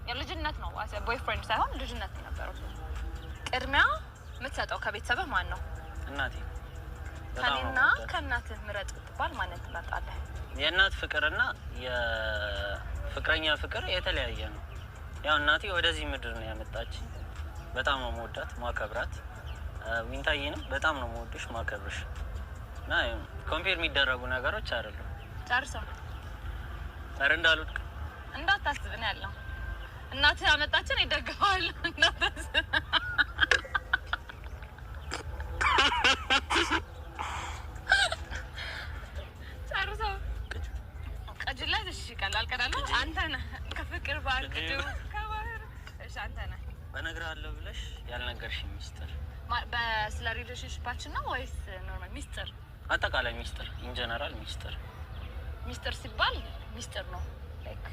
የልጅነት ነው፣ boyfriend ሳይሆን ልጅነት ነው የነበረው። ቅድሚያ የምትሰጠው ከቤተሰብህ ማን ነው? እናቴ። በጣም ነው ከኔና የምወዳት። ከእናትህ ምረጥ ብትባል ማንን ትመርጣለህ? የእናት ፍቅርና የፍቅረኛ ፍቅር የተለያየ ነው። ያው እናቴ ወደዚህ ምድር ነው ያመጣችኝ። በጣም ነው መወዳት ማከብራት። ዊንታዬንም በጣም ነው መወድሽ ማከብርሽ እና compare የሚደረጉ ነገሮች አይደሉም። ጨርሰው። ኧረ እንዳልወድቅ። እንዳታስብ ነው ያለው። እናትህ ያመጣችን ይደግፈዋል። እንዳታስብ። ጨርሰው። ቅጅለት እሺ፣ ቀላል ቀላል ነው። አንተ ነህ ከፍቅር ባህር ቅጁ ከባህር። እሺ፣ አንተ ነህ። እነግርሃለሁ ብለሽ ያልነገርሽኝ ሚስጥር? ስለ relationship ኣችን ነው ወይስ normal ሚስጥር? አጠቃላይ ሚስጥር፣ in general ሚስጥር። ሚስጥር ሲባል ሚስጥር ነው፣ like